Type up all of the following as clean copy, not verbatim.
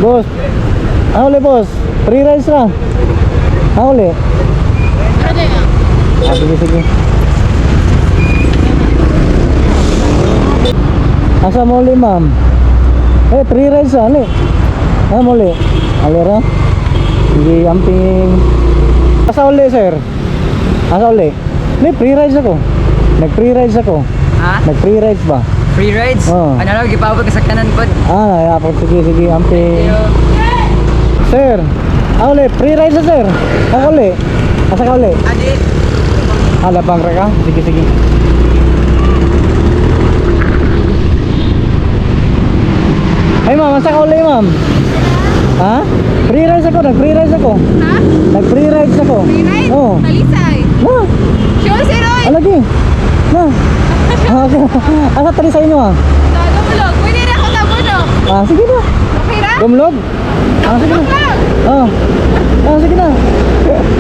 Boss. Ah, uli, boss. Free rides ra. Ah, uli. Ah, sige, sige. Asa mo uli, ma'am? Eh, free rides ra, ali. Ah, mo uli. Ali ra. Sige, amping. Asa uli, sir? Asa uli? May free rides ako. Nag-free rides ako. Ha? Nag-free rides ba? Free rides? Oo. Ano lang, gipawag ka sa kanan pod. Ah, naiapod. Sige, sige, amping. Sir, ah, uli, free ride sa sir. Ako uli. Asa ka uli? Adi. Ah, labang ra ka? Sige, sige. Ay, ma'am, asa ka uli, ma'am? Ha? Free rides ako, nag-free rides ako. Ha? Nag-free rides ako. Free ride? Oo. Talisay. Na, Sure, sir, oy. alagi. Na. Ah, okay. Asa tali sa inyo, ah? Sa Dumlog. Pwede na ako tabunok. Ah, sige na. Okay ra? Gumlog. Ah, sige na. Dumlog! Ah. Ah, sige na.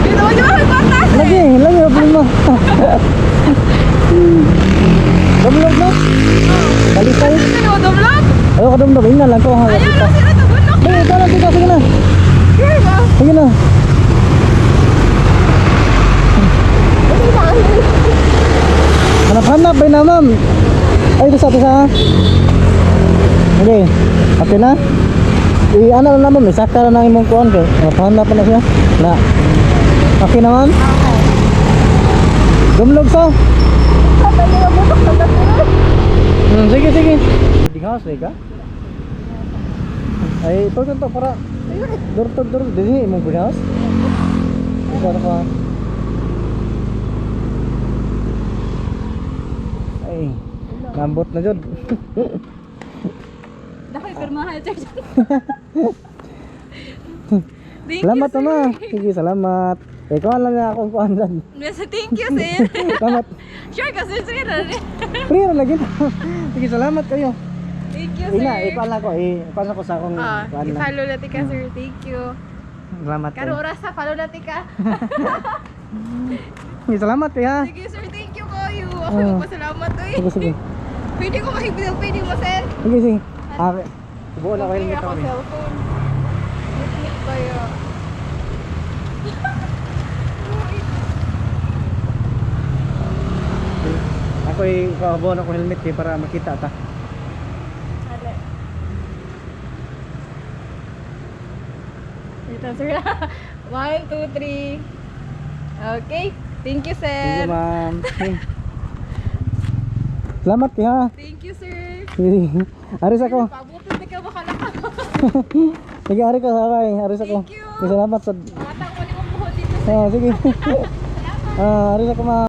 Dito mo dyan ako kwarta, sir. Lagi, lagi, problema. Dumlog na. Balisay. Ano mo, Dumlog? Ayaw ka dumlog, ingnan lang ko. Ha, Ayaw na, sir, tabunok. Sige, ikaw lang, sige, sige na. Sure ba? Sige na. Hanap-hanap ba na, ma'am? Ay, ito sa, ito sa. Okay, okay na. I-ano na, ma'am, isaka na ng imong kuwan kay. Hanap-hanap na siya. Na. Okay na, ma'am? Dumlog sa. Sige, sige. Boarding house, eh, ka? Ay, ito to para door to door dinhi imong boarding house. Ikaw na ka. Ay, nambot na jud. Dahil pirmahan, sir. Thank Salamat you, sir. ama. Sige, salamat. Ikaw lang na akong kuan lang. Yes, thank you, sir. Salamat. Sure ka, sir, sir. Free ra lagi. Sige, salamat kayo. Thank you, sir. Ina, ikaw lang ko, ikuan ko sa akong Ah, kuan lang. i-follow natin ka, sir. Thank you. Salamat. Karo Kayo. oras ha, follow natin ka. Sige, salamat kayo ha. Sige, sir. Thank you kayo. Ako Ah. magpasalamat, oy. Sige, sige. Pwede ko makipil, pwede mo, sir. Sige, sige. Ah, buo na ko Okay, helmet ako ako. Eh. cellphone. Wait, kayo. Ako ay kabuo na ko helmet kay para makita ta. Ale. Wait lang, sir. One, two, three. Okay. Thank you, Sige, sir. ma'am. Sige. Salamat kayo ha. Thank you, sir. Sige. Aris ako. Pabuto na ka baka Sige, ari ko sabay. Aris ako. Thank you. Sige, salamat sa Matang mo ni mong buhod dito, sir. Ah, sige. Ah, aris ako, ma'am.